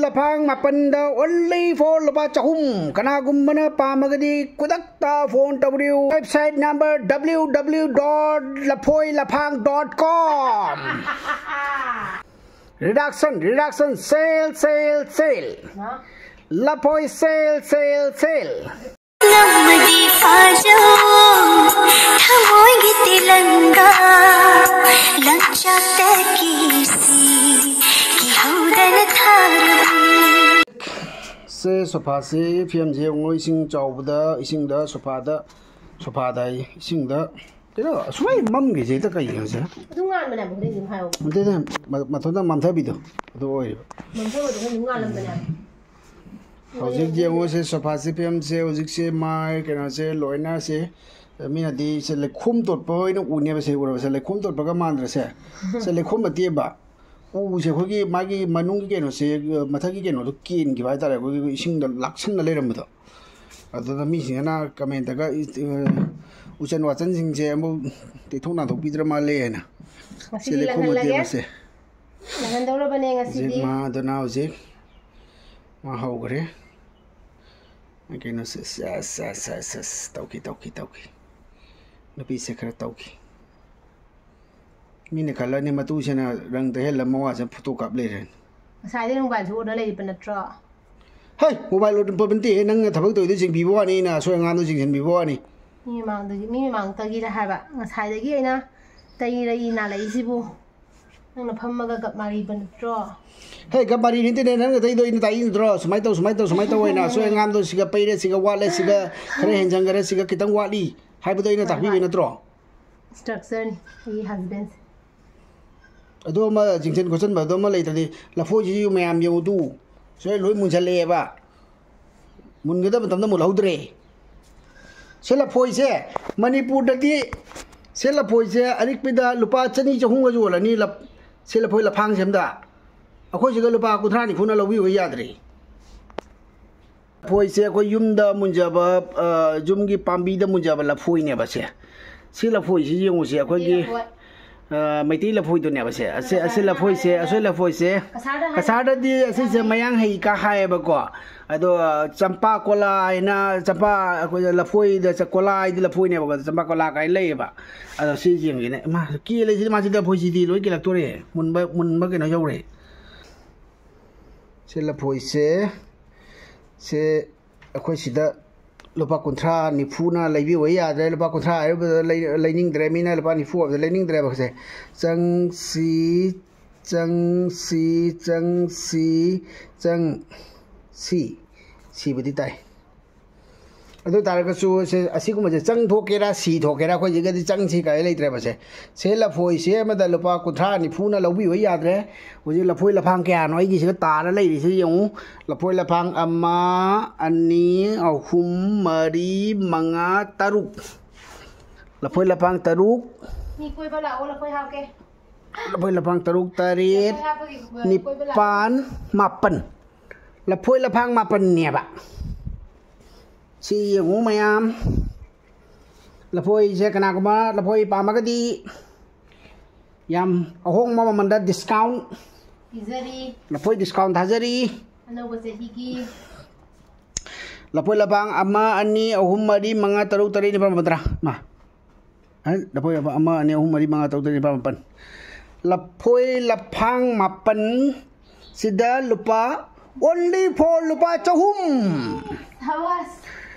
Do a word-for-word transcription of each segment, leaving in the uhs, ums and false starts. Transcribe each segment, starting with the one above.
ꯂꯐꯥꯡ ꯃꯥꯄꯟꯗ only for ꯂꯨꯄꯥ ꯆꯍꯨꯝ꯫ ꯀꯅꯥꯒꯨꯝꯕꯅ ꯄꯥꯝꯃꯒꯗꯤ ꯈꯨꯗꯛꯇ ꯐꯣꯟ ꯇꯧꯕꯤꯌꯨ꯫ Website number W W W dot ꯂꯐꯣꯏ ꯂꯐꯥꯡ dot com꯫ Reduction, reduction, sale, sale, sale. ꯂꯐꯣꯏ sale, sale, sale. ꯉꯝꯃꯗꯤ ꯐꯥꯖꯧ, ꯊꯃꯣꯏꯒꯤ ꯇꯦꯂꯪꯒꯥ, ꯂꯪꯆꯥꯛꯇ ꯀꯤꯁꯤ, ꯀꯤꯍꯧꯗꯅ ꯊꯥꯔꯕꯅꯤ꯫ ꯁꯦ, ꯁꯣꯐꯥꯁꯦ, ꯐꯤꯂꯝꯁꯦ ꯌꯦꯡꯉꯣ, ꯏꯁꯤꯡ ꯆꯥꯎꯕꯗ, ꯏꯁꯤꯡꯗ, ꯁꯣꯐꯥꯗ, ꯁꯣꯐꯥꯗ ꯍꯥꯏꯌꯦ, ꯏꯁꯤꯡꯗ꯫ ꯀꯩꯅꯣ, ꯑꯁꯨꯃꯥꯏ ꯃꯝꯈ꯭ꯔꯤꯁꯦ ꯍꯦꯛꯇ ꯀꯩꯒꯤꯅꯣ ꯁꯦ? ꯑꯗꯨꯝ ꯉꯥꯟꯕꯅꯦ ꯍꯥꯏꯕ, ꯍꯣꯔꯦꯟ ꯑꯗꯨꯝ ꯍꯥꯏꯌꯣ꯫ ꯅꯠꯇꯦ, ꯅꯠꯇꯦ, ꯃ-, ꯃꯊꯟꯇ ꯃꯝꯊꯕꯤꯗꯣ ꯑꯗꯨ ꯑꯣꯏꯔꯤꯕ꯫ ꯃꯝꯊꯕꯗꯣ ꯑꯗꯨꯝ ꯉꯥꯜꯂꯝꯕꯅꯦ ꯍꯥꯏꯕ꯫ ꯍꯧꯖꯤꯛ ꯌꯦꯡꯉꯨꯁꯦ, ꯁꯣꯐꯥꯁꯤ ꯐꯤꯂꯝꯁꯦ ꯍꯧꯖꯤꯛꯁꯦ ꯃꯥꯏ ꯀꯩꯅꯣꯁꯦ ꯂꯣꯏꯅ ꯁꯦ, ꯃꯤꯅꯗꯤ ꯁꯦ ꯂꯩꯈꯣꯝ ꯇꯣꯠꯄ ꯑꯣꯏꯅ ꯎꯅꯦꯕ, ꯁꯦ ꯎꯔꯕꯁꯦ ꯂꯩꯈꯣꯝ ꯇꯣꯠꯄꯒ ꯃꯥꯟꯗ꯭ꯔꯁꯦ? ꯁꯦ ꯂꯩꯈꯣꯝ ꯅꯠꯇꯦꯕ꯫ ꯎꯁꯦ ꯑꯩꯈꯣꯏꯒꯤ ꯃꯥꯒꯤ ꯃꯅꯨꯡꯒꯤ ꯀꯩꯅꯣꯁꯦ, ꯃꯊꯛꯀꯤ ꯀꯩꯅꯣꯗꯣ ꯀꯦꯟꯈꯤꯕ ꯍꯥꯏꯇꯥꯔꯦ, ꯑꯩꯈꯣꯏꯒꯤ ꯏꯁꯤꯡꯗ ꯂꯥꯛꯁꯟꯅ ꯂꯩꯔꯝꯕꯗꯣ꯫ ꯑꯗꯨꯗ ꯃꯤꯁꯤꯡꯁꯤꯅ ꯀꯃꯦꯟꯇꯒ, ꯏ-, ꯏ-, ꯎꯆꯟ ꯋꯥꯆꯟꯁꯤꯡꯁꯦ ꯑꯃꯨꯛ ꯇꯩꯊꯣꯛ ꯅꯥꯟꯊꯣꯛꯄꯤꯗ꯭ꯔ ꯃꯥꯜꯂꯦ ꯍꯥꯏꯅ꯫ ꯉꯁꯤꯗꯤ ꯁꯤꯗꯤ ꯈꯣꯡ ꯂꯪꯍꯜꯂꯒꯦ꯫ ꯃꯇꯦꯛ ꯑꯁꯦ꯫ ꯂꯪꯍꯟꯗꯧꯔꯕꯅꯦ ꯉꯁꯤꯗꯤ꯫ ꯍꯧꯖꯤꯛ ꯃꯥ ꯑꯗꯨꯅ ꯍꯧꯖꯤꯛ ꯃꯥ ꯍꯧꯈ꯭ꯔꯦ꯫ ꯀꯩꯅꯣꯁꯦ, ꯑꯁ, ꯑꯁ, ꯑꯁ, ꯑꯁ, ꯇꯧꯈꯤ, ꯇꯧꯈꯤ, ꯇꯧꯈꯤ꯫ ꯅꯨꯄꯤꯁꯦ ꯈꯔ ꯇꯧꯈꯤ꯫ ꯃꯤꯅ ꯈꯜꯂꯅꯤ ꯃꯇꯨꯁꯤꯅ ꯔꯪ ꯇꯩꯍꯜꯂ ꯃꯋꯥꯁꯦ ꯐꯣꯇꯣ ꯀꯥꯞ ꯂꯩꯔꯦꯅ꯫ ꯉꯁꯥꯏꯗꯩ ꯃꯣꯕꯥꯏꯜꯁꯨ ꯑꯣꯟꯅ ꯂꯩꯔꯤꯕ ꯅꯠꯇ꯭ꯔꯣ? ꯍꯩ, ꯃꯣꯕꯥꯏꯜ ꯑꯣꯟꯕ ꯅꯠꯇꯦꯍꯦ, ꯅꯪꯅ ꯊꯕꯛ ꯇꯧꯔꯤꯗꯣ ꯌꯦꯡꯕꯤꯕ ꯋꯥꯅꯤ, ꯑꯩꯅ ꯑꯁꯣꯏ ꯑꯉꯥꯝꯗꯣ ꯌꯦꯡꯁꯤꯟꯕꯤꯕ ꯋꯥꯅꯤ꯫ ꯃꯤ ꯃꯃꯥꯡꯗꯒꯤ, ꯃꯤ ꯃꯃꯥꯡꯗꯒꯤꯅ ꯍꯥꯏꯕ, ꯉꯁꯥꯏꯗꯒꯤ ꯑꯩꯅ ꯇꯩꯔ ꯏ ꯅꯥꯜꯂꯛꯏꯁꯤꯕꯨ꯫ ꯅꯪꯅ ꯐꯝꯃꯒ ꯒꯞ ꯃꯥꯔꯤꯕ ꯅꯠꯇ꯭ꯔꯣ? ꯍꯦ, ꯒꯞ ꯃꯥꯔꯤ ꯅꯠꯇꯦꯅꯦ, ꯅꯪꯅ ꯇꯩꯗꯣ ꯑꯩꯅ ꯇꯥꯛꯏ ꯅꯠꯇ꯭ꯔꯣ? ꯁꯨꯃꯥꯏꯅ ꯇꯧ, ꯁꯨꯃꯥꯏꯅ ꯇꯧ, ꯁꯨꯃꯥꯏꯅ ꯇꯧ ꯍꯥꯏꯅ꯫ ꯑꯁꯣꯏ ꯑꯉꯥꯝꯗꯣ ꯁꯤꯒ ꯄꯩꯔꯦ, ꯁꯤꯒ ꯋꯥꯠꯂꯦ, ꯁꯤꯒ ꯈꯔ ꯍꯦꯟꯖꯟꯈꯔꯦ, ꯁꯤꯒ ꯈꯤꯇꯪ ꯋꯥꯠꯂꯤ ꯍꯥꯏꯕꯗꯣ ꯑꯩꯅ ꯍꯣꯏ, ꯇꯥꯛꯄꯤꯕ ꯍꯣꯏ꯫ ꯅꯠꯇ꯭ꯔꯣ? Instructionꯅꯤ ꯑꯩꯒꯤ husbandꯁꯦ꯫ ꯑꯗꯣ ꯑꯃ ꯆꯤꯡꯁꯟ ꯈꯣꯠꯆꯟꯕ ꯑꯗꯣ ꯑꯃ ꯂꯩꯇ꯭ꯔꯗꯤ, ꯂꯐꯣꯏꯁꯤꯁꯨ ꯃꯌꯥꯝ ꯌꯦꯡꯉꯨ ꯇꯨ꯫ ꯁꯣꯏ ꯂꯣꯏ ꯃꯨꯟꯁꯜꯂꯛꯑꯦꯕ꯫ ꯃꯨꯟꯒꯗꯕ ꯃꯇꯝꯗ ꯃꯨꯜꯍꯧꯗ꯭ꯔꯦ꯫ ꯁꯦ ꯂꯐꯣꯏꯁꯦ ꯃꯅꯤꯄꯨꯔꯗꯗꯤ, ꯁꯦ ꯂꯐꯣꯏꯁꯦ ꯑꯔꯤꯛꯄꯗ ꯂꯨꯄꯥ ꯆꯅꯤ ꯆꯍꯨꯝꯒ ꯌꯣꯜꯂꯅꯤ, ꯂꯞ-, ꯁꯦ ꯂꯐꯣꯏ ꯂꯐꯥꯡꯁꯦ ꯑꯝꯗ꯫ ꯑꯩꯈꯣꯏ ꯁꯤꯒ ꯂꯨꯄꯥ ꯀꯨꯟꯊ꯭ꯔꯥ ꯅꯤꯐꯨꯅ ꯂꯧꯕꯤꯕ ꯌꯥꯗ꯭ꯔꯦ꯫ ꯂꯐꯣꯏꯁꯦ ꯑꯩꯈꯣꯏ ꯌꯨꯝꯗ ꯃꯨꯟꯖꯕ, ꯑ, ꯌꯨꯝꯒꯤ ꯄꯥꯝꯕꯤꯗ ꯃꯨꯟꯖꯕ ꯂꯐꯣꯏꯅꯦꯕ ꯁꯦ꯫ ꯁꯤ ꯂꯐꯣꯏꯁꯤ ꯌꯦꯡꯉꯨꯁꯦ, ꯑꯩꯈꯣꯏꯒꯤ ꯁꯤ ꯂꯐꯣꯏ꯫ ꯑ, ꯃꯩꯇꯩ ꯂꯐꯣꯏꯗꯨꯅꯦꯕ ꯁꯦ꯫ ꯑꯁꯤ, ꯑꯁꯤ ꯂꯐꯣꯏꯁꯦ, ꯑꯁꯤ ꯂꯐꯣꯏꯁꯦ꯫ ꯀꯁꯥꯔꯗ ꯍꯥꯏ-, ꯀꯁꯥꯔꯗꯗꯤ ꯑꯁꯤꯁꯦ ꯃꯌꯥꯡ ꯍꯩ ꯀꯥ ꯍꯥꯏꯌꯦꯕꯀꯣ꯫ ꯑꯗꯣ ꯆꯝꯄꯥ ꯀꯣꯂꯥ ꯍꯥꯏꯅ, ꯆꯝꯄꯥ, ꯑꯩꯈꯣꯏ ꯂꯐꯣꯏꯗ ꯆ-, ꯀꯣꯂꯥ ꯍꯥꯏꯗꯤ ꯂꯐꯣꯏꯅꯦꯕꯀꯣ, ꯆꯝꯄꯥ ꯀꯣꯂꯥ ꯀꯥꯏꯅ ꯂꯩꯌꯦꯕ꯫ ꯑꯗꯣ ꯁꯤ ꯌꯦꯡꯒꯦꯅꯦ꯫ ꯏꯃꯥ, ꯀꯦꯜꯂꯦ ꯁꯤꯗꯤ, ꯃꯥꯁꯤꯗꯤ ꯂꯐꯣꯏꯁꯤꯗꯤ ꯂꯣꯏ ꯀꯦꯜꯂꯛꯇꯣꯔꯦ꯫ ꯃꯨꯟꯕ, ꯃꯨꯟꯕ ꯀꯩꯅꯣ ꯌꯧꯔꯦ꯫ ꯁꯤ ꯂꯐꯣꯏꯁꯦ, ꯁꯦ ꯑꯩꯈꯣꯏ ꯁꯤꯗ ꯂꯨꯄꯥ ꯀꯨꯟꯊ꯭ꯔꯥ ꯅꯤꯐꯨꯅ ꯂꯩꯕꯤꯌꯨ ꯌꯥꯗ꯭ꯔꯦ, ꯂꯨꯄꯥ ꯀꯨꯟꯊ꯭ꯔꯥ ꯍꯥꯏꯔꯨꯕꯗ ꯂꯩ-, ꯂꯩꯅꯤꯡꯗ꯭ꯔꯦ, ꯃꯤꯅ ꯂꯨꯄꯥ ꯅꯤꯐꯨ ꯍꯥꯏꯕꯗ ꯂꯩꯅꯤꯡꯗ꯭ꯔꯦꯕ꯫ ꯁꯦ ꯆꯪꯁꯤ, ꯆꯪꯁꯤ, ꯆꯪꯁꯤ, ꯆꯪ-, ꯁꯤ, ꯁꯤꯕꯨꯗꯤ ꯇꯥꯏ꯫ ꯑꯗꯨ ꯑꯣꯏ ꯇꯥꯔꯒꯁꯨ ꯁꯦ, ꯑꯁꯤꯒꯨꯝꯕꯁꯦ ꯆꯪ ꯊꯣꯛꯀꯦꯔꯥ ꯁꯤ ꯊꯣꯛꯀꯦꯔꯥ, ꯑꯩꯈꯣꯏꯁꯤꯒꯗꯤ ꯆꯪꯁꯤ ꯀꯥꯏ ꯂꯩꯇ꯭ꯔꯦꯕ꯫ ꯁꯦ, ꯁꯦ ꯂꯐꯣꯏꯁꯦ ꯑꯃꯗ ꯂꯨꯄꯥ ꯀꯨꯟꯊ꯭ꯔꯥ ꯅꯤꯐꯨꯅ ꯂꯧꯕꯤꯕ ꯌꯥꯗ꯭ꯔꯦ꯫ ꯍꯧꯖꯤꯛ ꯂꯐꯣꯏ ꯂꯐꯥꯡ ꯀꯌꯥꯅꯣ ꯑꯩꯒꯤꯁꯤꯒ ꯇꯥꯔ ꯂꯩꯔꯤꯁꯦ ꯌꯦꯡꯉꯨ꯫ ꯂꯐꯣꯏ ꯂꯐꯥꯡ ꯑꯃ, ꯑꯅꯤ, ꯑꯍꯨꯝ, ꯃꯔꯤ, ꯃꯉꯥ, ꯇꯔꯨꯛ꯫ ꯂꯐꯣꯏ ꯂꯐꯥꯡ ꯇꯔꯨꯛ꯫ ꯃꯤ ꯀꯣꯏꯕ ꯂꯥꯛꯑꯣ, ꯂꯐꯣꯏ ꯍꯥꯞꯀꯦ꯫ ꯂꯐꯣꯏ ꯂꯐꯥꯡ ꯇꯔꯨꯛ, ꯇꯔꯦꯠ, ꯂꯐꯣꯏ ꯍꯥꯞꯄꯒꯤ, ꯑ, ꯀꯣꯏꯕ ꯂꯥꯛꯑꯣ꯫ ꯅꯤꯄꯥꯟ, ꯃꯥꯄꯟ꯫ ꯂꯐꯣꯏ ꯂꯐꯥꯡ ꯃꯥꯄꯟꯅꯦꯕ꯫ ꯁꯤ ꯌꯦꯡꯉꯨ ꯃꯌꯥꯝ꯫ ꯂꯐꯣꯏꯁꯦ ꯀꯅꯥꯒꯨꯝꯕ ꯂꯐꯣꯏ ꯄꯥꯝꯃꯒꯗꯤ ꯌꯥꯝ ꯑꯍꯣꯡꯕ ꯃꯃꯜꯗ discount꯫ ꯄꯤꯖꯔꯤ꯫ ꯂꯐꯣꯏ discount ꯊꯥꯖꯔꯤ꯫ ꯑꯅꯧꯕ ꯆꯍꯤꯒꯤ꯫ ꯂꯐꯣꯏ ꯂꯐꯥꯡ ꯑꯃ, ꯑꯅꯤ, ꯑꯍꯨꯝ, ꯃꯔꯤ, ꯃꯉꯥ, ꯇꯔꯨꯛ, ꯇꯔꯦꯠ, ꯅꯤꯄꯥꯜ, ꯃꯥꯄꯜ, ꯇꯔꯥ꯫ ꯃꯥ꯫ ꯑꯦ, ꯂꯐꯣꯏ ꯂꯐꯥꯡ ꯑꯃ, ꯑꯅꯤ, ꯑꯍꯨꯝ, ꯃꯔꯤ, ꯃꯉꯥ, ꯇꯔꯨꯛ, ꯇꯔꯦꯠ, ꯅꯤꯄꯥꯜ, ꯃꯥꯄꯜ꯫ ꯂꯐꯣꯏ ꯂꯐꯥꯡ ꯃꯥꯄꯜ ꯁꯤꯗ ꯂꯨꯄꯥ, only for ꯂꯨꯄꯥ ꯆꯍꯨꯝ꯫ ꯁꯥꯕꯥꯁ꯫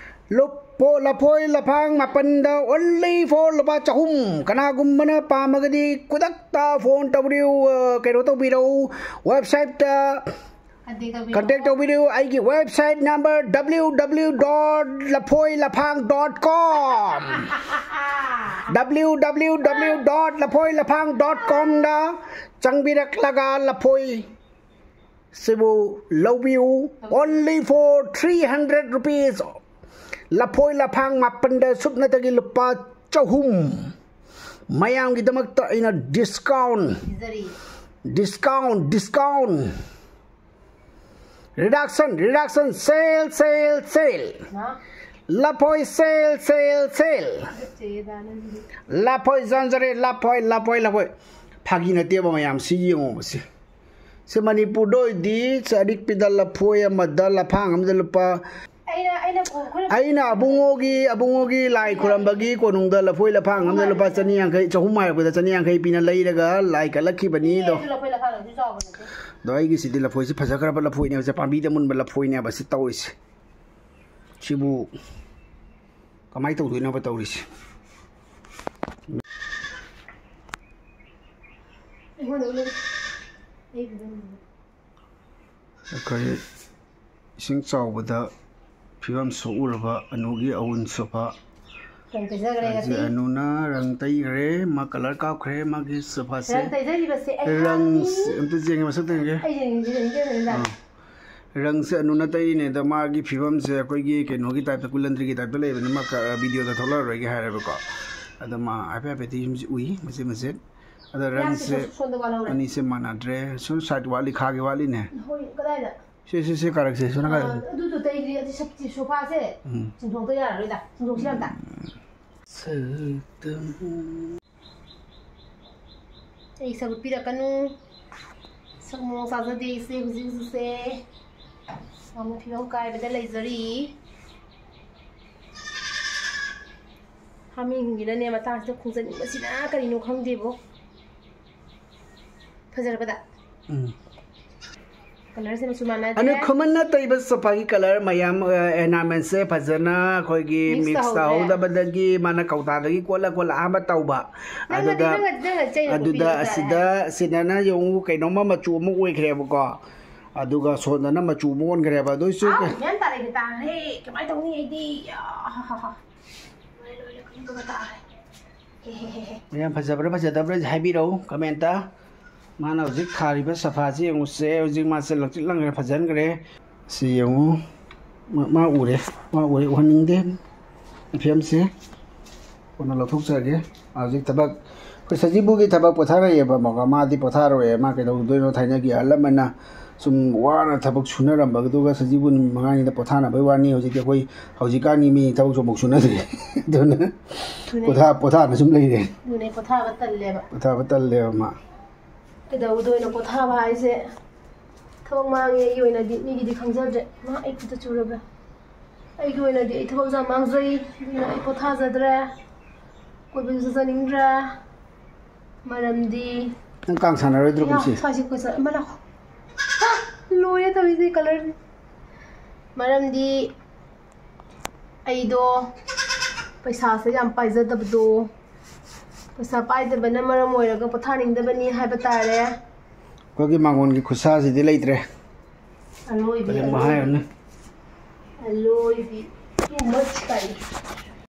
ꯂꯨꯄꯣ-, ꯂꯐꯣꯏ ꯂꯐꯥꯡ ꯃꯥꯄꯟꯗ only for ꯂꯨꯄꯥ ꯆꯍꯨꯝ꯫ ꯀꯅꯥꯒꯨꯝꯕꯅ ꯄꯥꯝꯃꯒꯗꯤ ꯈꯨꯗꯛꯇ phone ꯇꯧꯕꯤꯌꯨ, ꯑ, ꯀꯩꯅꯣ ꯇꯧꯕꯤꯔꯛꯎ, website-ꯇ contact ꯇꯧꯕꯤꯔꯛꯎ꯫ Contact ꯇꯧꯕꯤꯔꯛꯎ꯫ ꯑꯩꯒꯤ website number W W W dot ꯂꯐꯣꯏ ꯂꯐꯥꯡ dot com꯫ W W W dot ꯂꯐꯣꯏ ꯂꯐꯥꯡ dot com-ꯗ ꯆꯪꯕꯤꯔꯛꯂꯒ ꯂꯐꯣꯏ ꯁꯤꯕꯨ ꯂꯧꯕꯤꯌꯨ꯫ Only for three hundred rupees꯫ ꯂꯐꯣꯏ ꯂꯐꯥꯡ ꯃꯥꯄꯟꯗ ꯁꯨꯞꯅꯇꯒꯤ ꯂꯨꯄꯥ ꯆꯍꯨꯝ꯫ ꯃꯌꯥꯝꯒꯤꯗꯃꯛꯇ ꯑꯩꯅ discount, ꯄꯤꯖꯔꯤ꯫ Discount, discount꯫ Reduction, reduction, sale, sale, sale꯫ ꯍꯥ? ꯂꯐꯣꯏ ꯁꯦꯜ, ꯁꯦꯜ, ꯁꯦꯜ꯫ ꯂꯐꯣꯏ ꯆꯥꯟꯖꯔꯦ, ꯂꯐꯣꯏ, ꯂꯐꯣꯏ, ꯂꯐꯣꯏ꯫ ꯐꯥꯒꯤ ꯅꯠꯇꯦꯕ ꯃꯌꯥꯝ, ꯁꯤ ꯌꯦꯡꯉꯣꯕ ꯁꯤ꯫ ꯁꯤ ꯃꯅꯤꯄꯨꯔꯗ ꯑꯣꯏꯗꯤ ꯆꯔꯤꯛꯄꯤꯗ ꯂꯐꯣꯏ ꯑꯃꯗ, ꯂꯐꯥꯡ ꯑꯃꯗ ꯂꯨꯄꯥ, ꯑꯩꯅ, ꯑꯩꯅ ꯀꯣ-, ꯈꯨꯔꯨꯝ- ꯑꯩꯅ ꯑꯕꯨꯡꯉꯣꯒꯤ, ꯑꯕꯨꯡꯉꯣꯒꯤ ꯂꯥꯏ ꯈꯨꯔꯝꯕꯒꯤ ꯀꯣꯅꯨꯡꯗ ꯂꯐꯣꯏ ꯂꯐꯥꯡ ꯑꯃꯗ ꯂꯨꯄꯥ ꯆꯅꯤ ꯌꯥꯡꯈꯩ, ꯆꯍꯨꯝ ꯍꯥꯏꯔꯛꯄꯗ ꯆꯅꯤ ꯌꯥꯡꯈꯩ ꯄꯤꯅ ꯂꯩꯔꯒ ꯂꯥꯏ ꯀꯠꯂꯛꯈꯤꯕꯅꯤꯗꯣ꯫ ꯑꯩꯁꯨ ꯂꯐꯣꯏ ꯂꯐꯥꯡ ꯑꯗꯨ ꯆꯥꯎꯕ ꯅꯠꯇꯦ꯫ ꯑꯗꯣ ꯑꯩꯒꯤꯁꯤꯗꯤ ꯂꯐꯣꯏꯁꯤ ꯐꯖꯈ꯭ꯔꯕ ꯂꯐꯣꯏꯅꯦꯕ, ꯁꯦ ꯄꯥꯝꯕꯤꯗ ꯃꯨꯟꯕ ꯂꯐꯣꯏꯅꯦꯕ ꯁꯤ ꯇꯧꯔꯤꯁꯦ꯫ ꯁꯤꯕꯨ ꯀꯃꯥꯏꯅ ꯇꯧꯗꯣꯏꯅꯣꯕ ꯇꯧꯔꯤꯁꯦ? ꯑꯩꯉꯣꯟꯗ ꯎꯠꯂꯨ꯫ ꯑꯩ ꯐꯤꯕꯝꯁꯤꯗꯤ꯫ ꯑꯩꯈꯣꯏ ꯏꯁꯤꯡ ꯆꯥꯎꯕꯗ ꯐꯤꯕꯝ ꯁꯣꯛꯎꯔꯕ ꯑꯅꯨꯒꯤ ꯑꯋꯨꯟ ꯁꯣꯐꯥ꯫ ꯀꯩꯅꯣ ꯇꯩꯖꯈ꯭ꯔꯦ ꯍꯧꯖꯤꯛ ꯉꯁꯤ꯫ ꯑꯅꯨꯅ ꯔꯪ ꯇꯩꯈ꯭ꯔꯦ, ꯃꯥ ꯀꯂꯔ ꯀꯥꯞꯈ꯭ꯔꯦ ꯃꯥꯒꯤ ꯁꯣꯐꯥꯁꯦ꯫ ꯔꯪ ꯇꯩꯖꯔꯤꯕꯁꯦ ꯑꯩ ꯔꯪꯁ-, ꯍꯥꯡꯉꯤ꯫ ꯑꯝꯇ ꯌꯦꯡꯒꯦ, ꯃꯁꯛꯇ ꯌꯦꯡꯒꯦ꯫ ꯑꯩ ꯌꯦꯡꯅꯤꯡꯗꯦ, ꯌꯦꯡꯅꯤꯡꯗꯦ, ꯌꯦꯡꯅꯤꯡꯗꯦ꯫ ꯑꯥ꯫ ꯔꯪꯁꯦ ꯑꯅꯨꯅ ꯇꯩꯔꯤꯅꯦ, ꯑꯗ ꯃꯥꯒꯤ ꯐꯤꯕꯝꯁꯦ ꯑꯩꯈꯣꯏꯒꯤ ꯀꯩꯅꯣꯒꯤ ꯇꯥꯏꯞꯇ, ꯀꯨꯂꯟꯗ꯭ꯔꯤꯒꯤ ꯇꯥꯏꯞꯇ ꯂꯩꯕꯅꯤ, ꯃꯥ ꯀ-, ꯚꯤꯗꯤꯑꯣꯗ ꯊꯣꯛꯂꯛꯑꯔꯣꯏꯒꯦ ꯍꯥꯏꯔꯦꯕꯀꯣ꯫ ꯑꯗ ꯃꯥ ꯍꯥꯏꯐꯦꯠ ꯍꯥꯏꯐꯦꯠꯇꯤ ꯌꯨꯝꯁꯤ ꯎꯏ, ꯃꯆꯦꯠ ꯃꯆꯦꯠ꯫ ꯑꯗ ꯌꯥꯝ ꯔꯪꯁꯦ ꯁꯣ-, ꯁꯣꯟꯗ ꯋꯥꯠꯍꯧꯔꯦ꯫ ꯑꯅꯤꯁꯦ ꯃꯥꯟꯅꯗ꯭ꯔꯦ꯫ ꯁꯣꯝ ꯁꯥꯏꯠ ꯋꯥꯠꯂꯤ, ꯈꯥꯒꯤ ꯋꯥꯠꯂꯤꯅꯦ꯫ ꯍꯣꯏ, ꯀꯗꯥꯏꯗ? ꯁꯦ, ꯁꯦ, ꯁꯦ ꯀꯥꯔꯛꯁꯦ, ꯁꯣꯝ ꯅꯥꯀꯟ꯫ ꯑ, ꯑꯗꯨꯗꯣ ꯇꯩꯗ꯭ꯔꯤ, ꯑꯗꯨ ꯁꯞ-, ꯁꯣꯐꯥꯁꯦ ꯎꯝ꯫ ꯆꯤꯡꯊꯣꯛꯇ ꯌꯥꯔꯔꯣꯏꯗ꯫ ꯆꯤꯡꯊꯣꯛꯁꯤꯔ ꯑꯝꯇ? ꯁꯛꯇꯝ꯫ ꯑꯩ ꯁꯔꯨꯛ ꯄꯤꯔꯛꯀꯅꯨ꯫ ꯁꯛ ꯃꯑꯣꯡ ꯆꯥꯖꯗꯦ ꯏꯆꯦ ꯍꯧꯖꯤꯛ ꯍꯧꯖꯤꯛꯁꯦ꯫ ꯌꯥꯝꯅ ꯐꯤꯕꯝ ꯀꯥꯏꯕꯗ ꯂꯩꯖꯔꯤ꯫ ꯍꯥꯃꯦꯡꯁꯤꯡꯁꯤꯅꯅꯦ ꯃꯇꯥꯡꯁꯤꯗ ꯈꯣꯡꯖꯅꯤꯡꯕꯁꯤꯅ ꯀꯔꯤꯅꯣ ꯈꯪꯗꯦꯕꯣ꯫ ꯐꯖꯔꯕꯗ? ꯎꯝ꯫ ꯀꯂꯔꯁꯦ ꯃꯆꯨ ꯃꯥꯟꯅꯗꯦ꯫ ꯑꯗꯨ ꯈꯨꯃꯟꯅ ꯇꯩꯕ ꯁꯣꯐꯥꯒꯤ ꯀꯂꯔ ꯃꯌꯥꯝ, ꯑ, ꯑꯦꯅꯥꯃꯦꯟꯁꯦ ꯐꯖꯅ ꯑꯩꯈꯣꯏꯒꯤ ꯃꯤꯛꯁ ꯃꯤꯛꯁ ꯇꯧꯍꯧꯗ꯭ꯔꯦ꯫ ꯇꯧꯍꯧꯗꯕꯗꯒꯤ ꯃꯥꯅ ꯀꯧꯇꯥꯗꯒꯤ ꯀꯣꯠꯂ ꯀꯣꯠꯂ ꯑꯍꯥꯟꯕ ꯇꯧꯕ꯫ ꯅꯪꯅꯗꯤ, ꯑꯗꯨꯗ, ꯅꯪꯅꯗꯤ, ꯅꯪꯅꯗꯤ ꯆꯩꯅ ꯑꯗꯨꯗ ꯀꯣꯠꯄꯤꯕ ꯇꯥꯔꯦ꯫ ꯑꯁꯤꯗ, ꯁꯤꯗꯅ ꯌꯦꯡꯉꯨ ꯀꯩꯅꯣꯝꯃ ꯃꯆꯨ ꯑꯃ ꯑꯣꯏꯈ꯭ꯔꯦꯕꯀꯣ꯫ ꯑꯗꯨꯒ ꯁꯣꯝꯗꯅ ꯃꯆꯨ ꯑꯃ ꯑꯣꯟꯈ꯭ꯔꯦꯕ꯫ ꯑꯗꯨꯏꯁꯨ ꯑꯥꯎ, ꯀꯩ- ꯒ꯭ꯌꯥꯟ ꯇꯥꯔꯦ, ꯒ꯭ꯌꯥꯟ ꯇꯥꯔꯦ꯫ ꯀꯃꯥꯏꯅ ꯇꯧꯅꯤ ꯑꯩꯗꯤ? ꯑꯥ, ꯍꯥ, ꯍꯥ, ꯍꯥ꯫ ꯂꯣꯏꯔꯦ, ꯂꯣꯏꯔꯦ, ꯈꯪꯗꯕ ꯇꯥꯔꯦ꯫ ꯍꯦ, ꯍꯦ, ꯍꯦ, ꯍꯦ꯫ ꯃꯌꯥꯝ ꯐꯖꯕ꯭ꯔꯥ ꯐꯖꯗꯕ꯭ꯔꯥ ꯍꯥꯏꯕꯤꯔꯛꯎ ꯀꯃꯦꯟꯇ꯫ ꯃꯥꯅ ꯍꯧꯖꯤꯛ ꯊꯥꯔꯤꯕ ꯁꯣꯐꯥꯁꯤ ꯌꯦꯡꯉꯨꯁꯦ꯫ ꯍꯧꯖꯤꯛ ꯃꯥꯁꯦ ꯂꯪꯆꯤꯛ ꯂꯪꯈ꯭ꯔꯦ, ꯐꯖꯍꯟꯈ꯭ꯔꯦ꯫ ꯁꯤ ꯌꯦꯡꯉꯨ꯫ ꯃꯥ, ꯃꯥ ꯎꯔꯦ꯫ ꯃꯥ ꯎꯔꯦ, ꯎꯍꯟꯅꯤꯡꯗꯦ꯫ ꯐꯤꯂꯝꯁꯦ ꯀꯣꯟꯅ ꯂꯧꯊꯣꯛꯆꯔꯒꯦ꯫ ꯍꯧꯖꯤꯛ ꯊꯕꯛ, ꯑꯩꯈꯣꯏ ꯁꯖꯤꯕꯨꯒꯤ ꯊꯕꯛ ꯄꯣꯊꯥꯔꯛꯑꯦꯕ, ꯃꯥꯗꯤ ꯄꯣꯊꯥꯔꯣꯏ꯫ ꯃꯥ ꯀꯩꯗꯧꯗꯣꯏꯅꯣ? ꯊꯥꯏꯅꯒꯤ ꯑꯍꯜ ꯂꯃꯟꯅ ꯁꯨꯝ ꯋꯥꯅ ꯊꯕꯛ ꯁꯨꯅꯔꯝꯕꯗꯨꯒ ꯁꯖꯤꯕꯨ ꯅꯨꯃꯤꯠ ꯃꯉꯥꯅꯤꯗ ꯄꯣꯊꯥꯅꯕꯩ ꯋꯥꯅꯤ꯫ ꯍꯧꯖꯤꯛꯇꯤ ꯑꯩꯈꯣꯏ ꯍꯧꯖꯤꯛꯀꯥꯟꯒꯤ ꯃꯤ ꯊꯕꯛꯁꯨ ꯑꯃꯨꯛ ꯁꯨꯅꯗ꯭ꯔꯦ꯫ ꯑꯗꯨꯅ ꯑꯗꯨꯅꯦ꯫ ꯄꯣꯊꯥ ꯄꯣꯊꯥꯅ ꯁꯨꯝ ꯂꯩꯔꯦ꯫ ꯑꯗꯨꯅꯦ, ꯄꯣꯊꯥꯕ ꯇꯜꯂꯦꯕ꯫ ꯄꯣꯊꯥꯕ ꯇꯜꯂꯦꯕ ꯃꯥ꯫ ꯀꯩꯗꯧꯗꯣꯏꯅꯣ ꯄꯣꯊꯥꯕ ꯍꯥꯏꯁꯦ? ꯊꯕꯛ ꯃꯥꯡꯉꯦ ꯑꯩꯒꯤ ꯑꯣꯏꯅꯗꯤ, ꯃꯤꯒꯤꯗꯤ ꯈꯪꯖꯗ꯭ꯔꯦ꯫ ꯃꯥ ꯑꯩ ꯈꯨꯠꯇ ꯆꯨꯔꯕ꯭ꯔꯥ? ꯑꯩꯒꯤ ꯑꯣꯏꯅꯗꯤ ꯑꯩ ꯊꯕꯛꯁꯦ ꯌꯥꯝ ꯃꯥꯡꯖꯩ, ꯑꯗꯨꯅ ꯑꯩ ꯄꯣꯊꯥꯖꯗ꯭ꯔꯦ, ꯀꯣꯏꯕꯁꯨ ꯆꯠꯆꯅꯤꯡꯗ꯭ꯔꯦ꯫ ꯃꯔꯝꯗꯤ ꯅꯪ ꯀꯥꯡ ꯁꯥꯟꯅꯔꯣꯏꯗ꯭ꯔꯣ ꯌꯥ, ꯀꯨꯝꯁꯤ? ꯁ꯭ꯋꯥꯏꯁꯦ ꯀꯣꯏ ꯆꯠ-, ꯑꯃ ꯂꯥꯛꯑꯣ꯫ ꯍꯥ! ꯂꯣꯏꯔꯦ ꯇꯧꯔꯤꯁꯦ ꯀꯂꯔ꯫ ꯃꯔꯝꯗꯤ ꯑꯩꯗꯣ ꯄꯩꯁꯥꯁꯦ ꯌꯥꯝ ꯄꯥꯏꯖꯗꯕꯗꯣ, ꯄꯩꯁꯥ ꯄꯥꯏꯗꯕꯅ ꯃꯔꯝ ꯑꯣꯏꯔꯒ ꯄꯣꯊꯥꯅꯤꯡꯗꯕꯅꯤ ꯍꯥꯏꯕ ꯇꯥꯔꯦ꯫ ꯑꯩꯈꯣꯏꯒꯤ ꯃꯥꯡꯒꯣꯟꯒꯤ ꯈꯨꯠꯁꯥꯁꯤꯗꯤ ꯂꯩꯇ꯭ꯔꯦ꯫ ꯑꯂꯣꯏꯕꯤ, ꯀꯔꯤꯝ ꯑꯂꯣꯏꯕꯤ꯫ ꯍꯥꯏꯔꯨꯅꯨ꯫ ꯑꯂꯣꯏꯕꯤ, too much ꯀꯥꯏ꯫